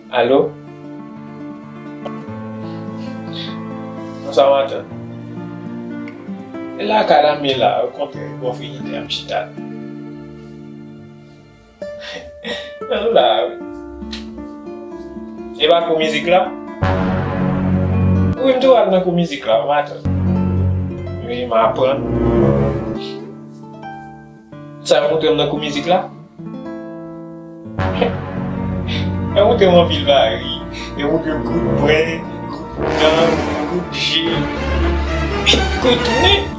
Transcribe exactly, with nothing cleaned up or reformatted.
Alo? Bonswa, matant. E lakay la m ye la, ou kontre, bon, fini de ap chita. Nan la, wi. E pa kou mizik la? Wi, m tou al nan kou mizik la, matant. Wi, m aprann. Sa yo montre m nan kou mizik la? Yo montre m anpil bagay, wi. Yo montre m kout pwen, kout dan, kout je, kout nen.